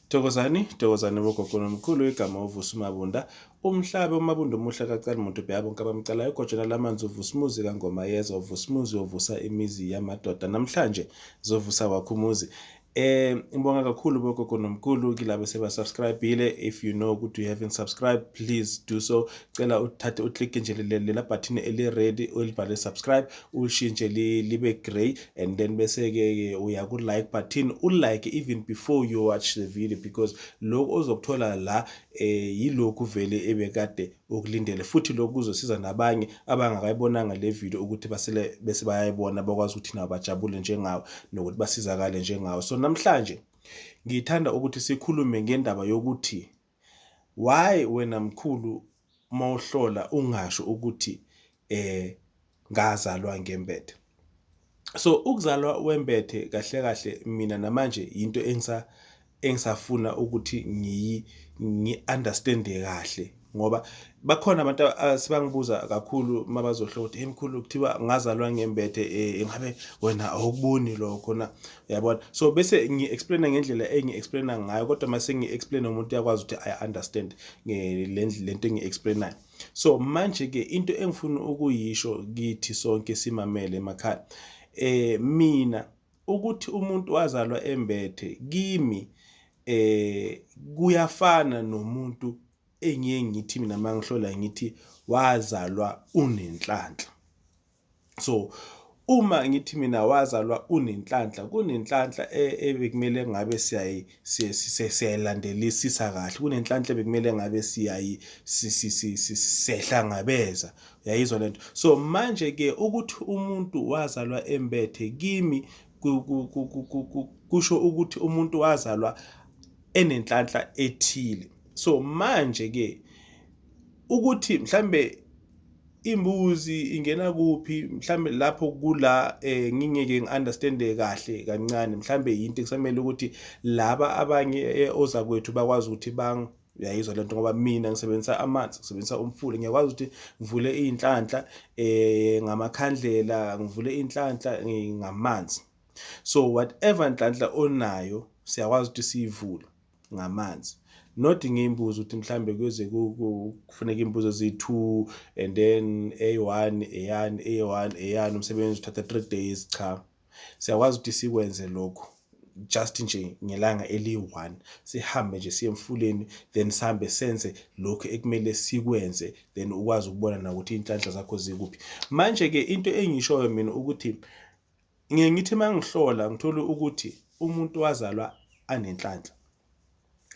Thokozani, thokozani bogogo nomkhulu, igama uVusi Mabunda. Umhlabe uMabunda omuhle kacala muntu bheka bonke abamcalayo igojana lamanzi uVusimuzi kaNgoma yeza uVusimuzi ovusa imizi yamadoda. Namhlanje zovusa wakho umuzi. Ngibonga kakhulu bogogo nomkhulu kilabo seba-subscribe-ile. If you know ukuthi you haven't subscribed, please do so. Cela uthathe u-click nje lela button eli-red olibhale subscribe, ulishintshe libe grey, and then bese ke uya ku like button, u-like even before you watch the video, because lokhu ozokuthola la yilokhu vele ebekade ukulindele, futhi lokhu kuzosiza nabanye abangakayibonanga le video ukuthi basele bese bayayibona, bakwazi ukuthi nabo bajabule njengawe nokuthi basizakale njengawe. So namhlanje ngithanda ukuthi sikhulume ngendaba yokuthi why wena mkhulu mawuhlola ungasho ukuthi ngazalwa ngembethe. So ukuzalwa wembethe kahle kahle mina namanje into engisafuna ukuthi ngi-understand-e kahle, ngoba bakhona abantu asebangibuza kakhulu mabazohlola ukuthi hey mkhulu, kuthiwa ngazalwa ngembethe, ingabe wena awukuboni lokho na? Uyabona? So bese ngi-explain-a ngendlela engi-explain-a ngayo, kodwa mase ngi-explain umuntu uyakwazi ukuthi I understand lento engi-explain-ayo. So manje ke into engifuna ukuyisho kithi sonke simamele emakhaya, mina ukuthi umuntu wazalwa embethe kimi kuyafana nomuntu engiye ngithi mina mangihlola ngithi wazalwa unenhlanhla. So uma ngithi mina wazalwa unenhlanhla, kunenhlanhla ebekumele ngabe siyayilandelisisa kahle, kunenhlanhla ebekumele ngabe siyayihlangabeza. Uyayizwa lento? So manje ke ukuthi umuntu wazalwa embethe kimi kusho ukuthi umuntu wazalwa enenhlanhla ethile. So manje ke ukuthi mhlambe imbuzi ingena kuphi, mhlambe lapho kula ngingeke ngi-understand-e kahle kancane, mhlambe yinto ekusamele ukuthi laba abanye ozakwethu bakwazi ukuthi uyayizwa lento, ngoba mina ngisebenzisa amanzi, ngisebenzisa umfula, ngiyakwazi ukuthi ngivule iy'nhlanhla ngamakhandlela, ngivule iy'nhlanhla ngamanzi. So whatever nhlanhla onayo siyakwazi ukuthi siyivule ngamanzi, not ngey'mbuzi ukuthi mhlambe kuze kufuneka iy'mbuzi eziyi-2 and then A1 eyani A1 eyani umsebenzi uthatha 3 days. Cha, siyakwazi ukuthi sikwenze lokhu just nje ngelanga eliyi-1, sihambe nje siye emfuleni, then sihambe senze lokhu ekumele sikwenze, then ukwazi ukubona nokuthi iy'nhlanhla zakho zikuphi. Manje-ke into engishoyo mina ukuthi ngiye ngithi uma ngihlola ngithole ukuthi umuntu wazalwa anenhlanhla.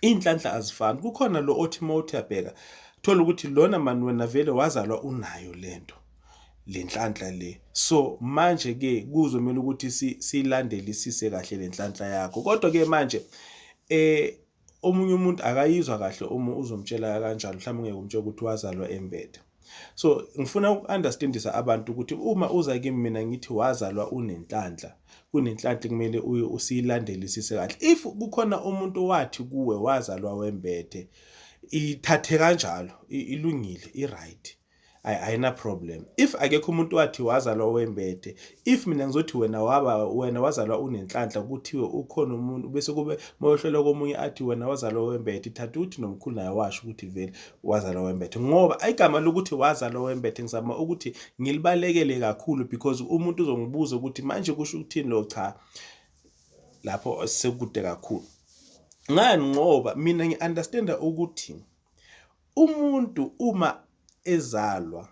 Iy'nhlanhla azifani, kukhona lo othi uma uthi uyabheka thola ukuthi lona mani wena vele wazalwa unayo lento, le nhlanhla le. So manje-ke kuzomele ukuthi siyilandelisise kahle le nhlanhla yakho. Kodwa-ke manje omunye umuntu akayizwa kahle uma uzomtshela kanjalo, mhlawumbe ungeke umtshele ukuthi wazalwa embethe. So ngifuna uku-understandisa abantu ukuthi uma uza kimi mina ngithi wazalwa unenhlanhla, kunenhlanhla kumele uye usiyilandelisise kahle. If kukhona umuntu owathi kuwe wazalwa wembethe, ithathe kanjalo, ilungile, i-right, ayina problem. If akekho umuntu wathi wazalwa wembethe, if mina ngizothi wena waba wena wazalwa unenhlanhla, kuthiwe ukhona umuntu bese kube moyohlola komunye athi wena wazalwa wembethe, ithatha ukuthi nomkhulu naye washo ukuthi vele wazalwa wembethe, ngoba igama lokuthi wazalwa wembethe ngizama ukuthi ngilibalekele kakhulu, because umuntu uzongibuza ukuthi manje kusho ukuthini lo. Cha, lapho sekude kakhulu. Ngani? Ngoba mina ngi-understanda ukuthi umuntu uma ezalwa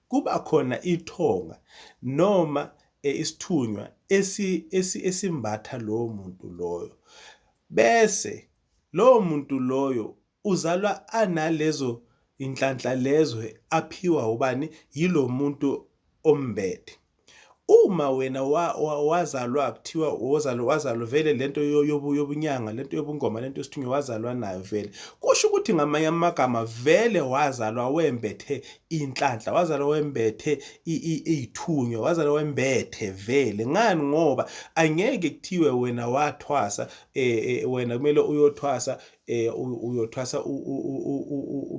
kuba khona ithonga noma isithunywa esimbatha lowo muntu loyo, bese lowo muntu loyo uzalwa analezo inhlanhla lezo aphiwa ubani? Yilo muntu ombethe. Uma wena wazalwa kuthiwa wazalwa vele lento yobunyanga, lento yobungoma, lento yesithunywa wazalwa nayo vele, kusho ukuthi ngamanye amagama vele wazalwa wembethe inhlanhla, wazalwa wembethe iy'thunywa, wazalwa wembethe vele. Ngani? Ngoba angeke kuthiwe wena wathwasa, wena kumele uyothwasa, uyothwasa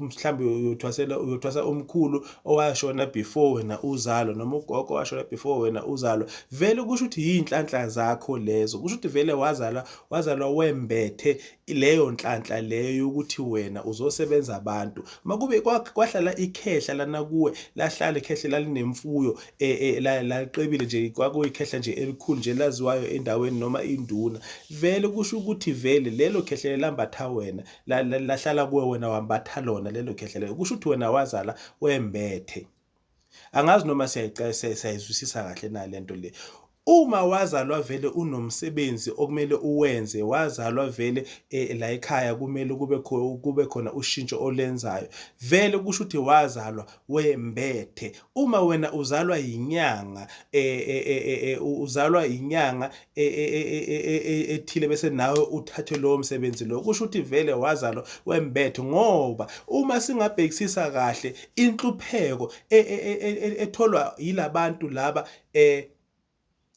mhlambe uyothwasela, uyothwasa umkhulu owashona before wena uzalwa, noma ugogo owashona before wena uzalwa, vele kusho ukuthi yinhlanhla zakho lezo. Kusho ukuthi vele wazalwa wembethe leyo nhlanhla leyo yokuthi wena uzosebenza abantu. Makube kwahlala ikhehla lana kuwe, lahlala ikhehla lalinemfuyo, laliqebile nje, kwakuyikhehla nje elikhulu nje laziwayo endaweni noma induna, vele kusho ukuthi vele lelo khehla lambatha wena, lahlala kuwe, wena wambatha lona lelo khehla lelo, kusho ukuthi wena wazala wembethe. Angazi noma siyayizwisisa kahle na lento le. Uma wazalwa vele unomsebenzi okumele uwenze, wazalwa vele la ekhaya kumele kube khona ushintsho olenzayo, vele kusho ukuthi wazalwa wembethe. Uma wena uzalwa yinyanga, uzalwa yinyanga ethile bese nawe uthathe lowo msebenzi lo, kusho ukuthi vele wazalwa wembethe. Ngoba uma singabhekisisa kahle inhlupheko etholwa yilabantu laba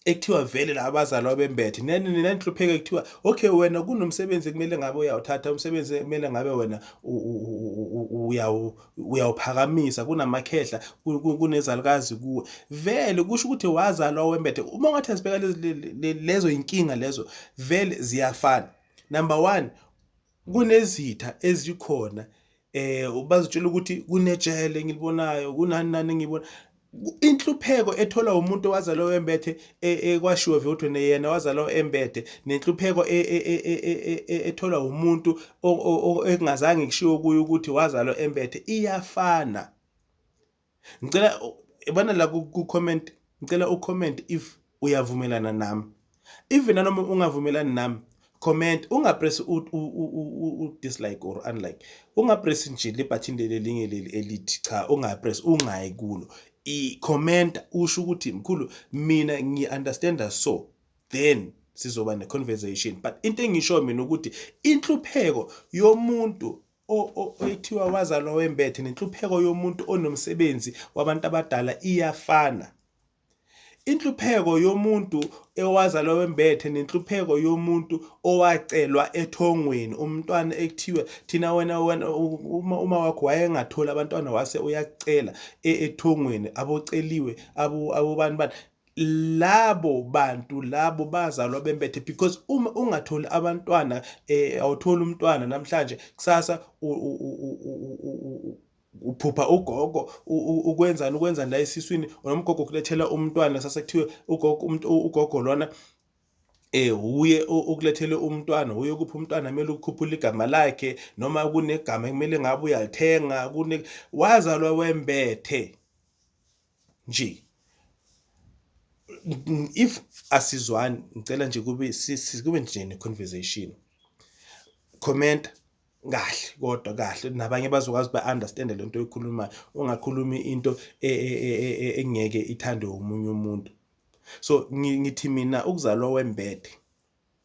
ekuthiwa vele laba bazalwa bembethe, nenhlupheko ekuthiwa okay wena kunomsebenzi kumele ngabe uyawuthatha, umsebenzi kumele ngabe wena uyawuphakamisa, kunamakhehla, kunezalukazi kuwe, vele kusho ukuthi wazalwa wembethe. Uma ungathi asibheka lezo inkinga lezo vele ziyafana. Number 1, kunezitha ezikhona, bazitshela ukuthi kunejele engilibonayo, kunani nani engibona inhlupheko etholwa umuntu owazalwa wembethe, ekwashiwo vele ukuthi yena wazalwa embethe, nenhlupheko etholwa umuntu ekungazange kushiwo kuye ukuthi wazalwa embethe iyafana. Ngicela ibona la ku comment, ngicela u-comment if uyavumelana nami. Even nanoma ungavumelani nami, comment, ungapress u dislike or unlike, ungapress nje le button leli elinye leli elithi cha, ungapress, ungayi kulo. I-comment usho ukuthi mkhulu mina ngi-understanda, so then sizoba ne-conversation. But into engisho mina ukuthi inhlupheko yomuntu ekuthiwa wazalwa wembethe nenhlupheko yomuntu onomsebenzi wabantu abadala iyafana. Inhlupheko yomuntu owazalwa wembethe nenhlupheko yomuntu owacelwa ethongweni, umntwana ekuthiwe thina wena uma wakho wayengatholi abantwana wase uyacela ethongweni, aboceliwe abobani bani, labo bantu labo bazalwa bembethe. Because uma ungatholi abantwana, awutholi umntwana namhlanje, kusasa uphupha ugogo ukwenzani la esiswini, noma ugogo ukulethela umntwana, sase kuthiwe ugogo ugogo lona uye ukulethele umntwana, uye kuphi umntwana kumele ukukhuphula igama lakhe, noma kunegama kumele ngabe uyalithenga, wazalwa wembethe nje. If asizwani, ngicela nje kube kube nje ne conversation. Comment kahle kodwa kahle, nabanye bazokwazi ba-understand le nto oyikhulumayo, ungakhulumi into engeke ithandwe omunye umuntu. So ngithi mina ukuzalwa wembethe,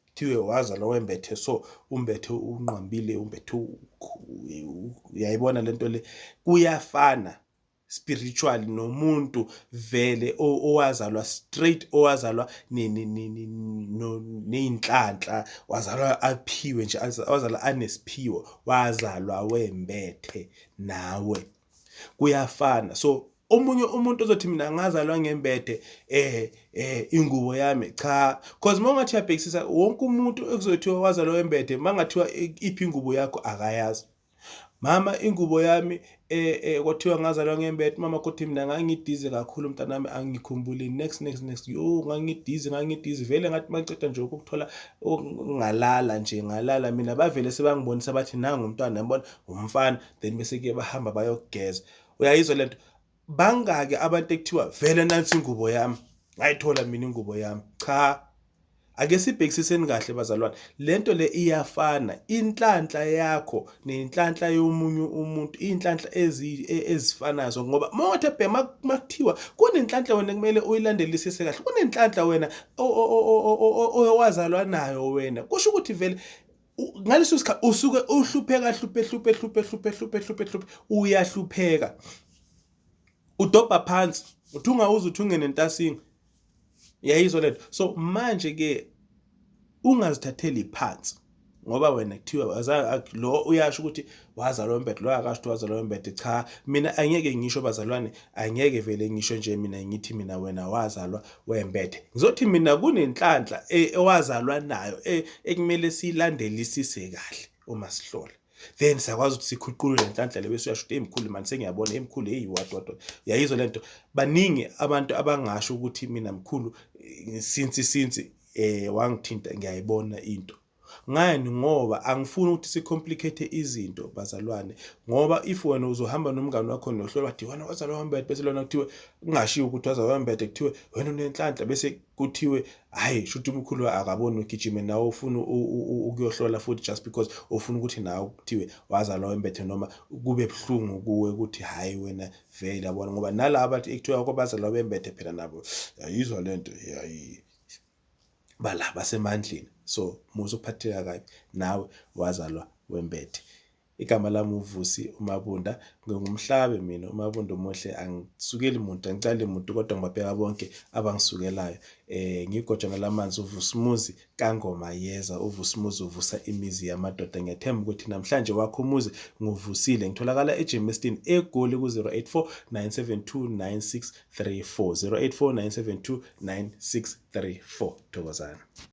kuthiwe wazalwa wembethe, so umbethe unqwambile, umbethe uyayibona lento le, kuyafana spiritually nomuntu vele owazalwa straight, owazalwa ney'nhlanhla, wazalwa aphiwe nje, wazalwa anesiphiwo, wazalwa wembethe nawe, kuyafana. So omunye umuntu ozothi mina ngazalwa ngembethe ingubo yami, cha, cause uma ungathi uyabhekisisa wonke umuntu ekuzothiwa wazalwa wembethe, mangathiwa iphi ingubo yakho akayazi. Mama ingubo yami kwathiwa ngazalwa ngembethe, mama kodwa mina ngangidize kakhulu mntanami, angikhumbuli next next next, yo ngangidize vele, ngathi mangiceda nje ukuthola ngalala nje, ngalala mina, bavele sebangibonisa bathi nangu umntwana, yabona umfana, then bese ke bahamba bayogeza. Uyayizwa lento? Bangaki abantu ekuthiwa vele nansi ingubo yami, ngayithola mina ingubo yami? Cha, ake sibhekisiseni kahle bazalwane, lento le iyafana. Inhlanhla yakho nenhlanhla yomunye umuntu, inhlanhla ezifanayo, ngoba mawuthi bhema makuthiwa kunenhlanhla wena kumele uyilandelisise kahle, kunenhlanhla wena owazalwa nayo wena, kusho ukuthi vele ngaleso sikhathi usuke uhlupheka, hluphe hluphe hluphe hluphe hluphe hluphe hluphe, uyahlupheka, udobha phansi, uthunga uze uthunge nentasinga, uyayizwa lento. So manje ke ungazithatheli phansi. Ngoba wena kuthiwa lo uyasho ukuthi wazalwa wembethe, lo akasho ukuthi wazalwa wembethe. Cha, mina angeke ngisho bazalwane, angeke vele ngisho nje mina ngithi mina wena wazalwa wembethe. Ngizothi mina kunenhlanhla ewazalwa nayo ekumele siyilandelisise kahle uma sihlola. Then siyakwazi ukuthi sikhuqulule lenhlanhla le, bese uyasho ukuthi, "Hey mkhulu, mani sengiyabona, hey mkhulu, hey what what what." Uyayizwa lento? Baningi abantu abangasho ukuthi mina mkhulu since wangithinta ngiyayibona into. Ngani? Ngoba angifuni ukuthi si-complicate izinto bazalwane, ngoba if wena uzohamba nomngane wakho nohlola wathi wena wazalwa wembethe, bese lona kuthiwe kungashiwo ukuthi wazalwa wembethe, kuthiwe wena unenhlanhla, bese kuthiwe hayi, shuthi umkhulu akaboni, ugijime nawe ufuna ukuyohlola futhi just because ufuna ukuthi nawe kuthiwe wazalwa wembethe, noma kube buhlungu kuwe ukuthi hayi wena vele yabona. Ngoba nalaba bathi ekuthiwa kwabazalwa bembethe phela nabo yayizwa lento, yayi bala basemandleni. So musa ukuphatheka kabi, nawe wazalwa wembethe. Igama lami uVusi uMabunda, ngingumhlabe mina uMabunda omuhle, angisukeli muntu, angicali muntu, kodwa ngibabheka bonke abangisukelayo. Ngigojana lamanzi uVusimuzi kaNgoma yeza, uVusimuzi uvusa imizi yamadoda. Ngiyathemba ukuthi namhlanje wakho umuzi nguvusile. Ngitholakala eGermiston eGoli ku-084 972 9634, 084 972 9634. Thokozana.